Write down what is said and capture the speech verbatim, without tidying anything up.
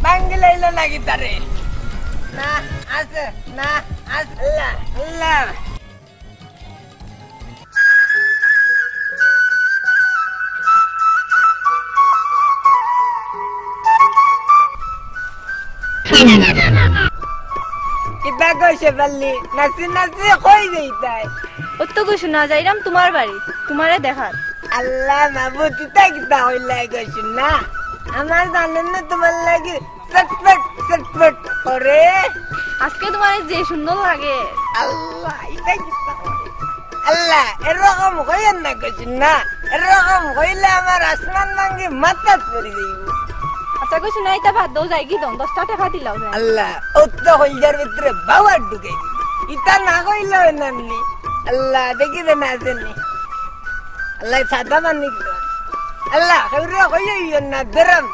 ভাঙ্গি লাইল নাকি তারে? না, আছে, না, আছে। আল্লাহ, আল্লাহ। কিতা কইছে পারলি? নাচি নাচি কই যাইতায়? অত কিছু না, যাইরাম তুমার বাড়ি, তুমারে দেখাত। আল্লাহ মাবুদ, ইতা কিতা কইলায় কইছুন না? আমার জানইন না তুমার লাগি ছটফট, ছটফট করে। আজকে তুমারে যে সুন্দর লাগে। আল্লাহ, ইতা কিতা কইলায়? আল্লাহ, এরকম কইয়েন না কইছুন না। এরকম কইলে আমার আসমান ভাঙ্গি মাথাত পড়ি যাইব। আচ্ছা কইছুন না, ইতা বাদ দেও, যাইগি দম, দশটা টেকা দিলাও যাই। আল্লাহ, অত কইলজার ভিতরে বাওয়ার ঢুকাই দিল। ইতা না কইলে অয় না নি। আল্লাহ, দেখি দে না আছে নি। আল্লাহ, সাদা মানি দিল। আল্লাহ, কেউরে কইয়েন না, দেরাম।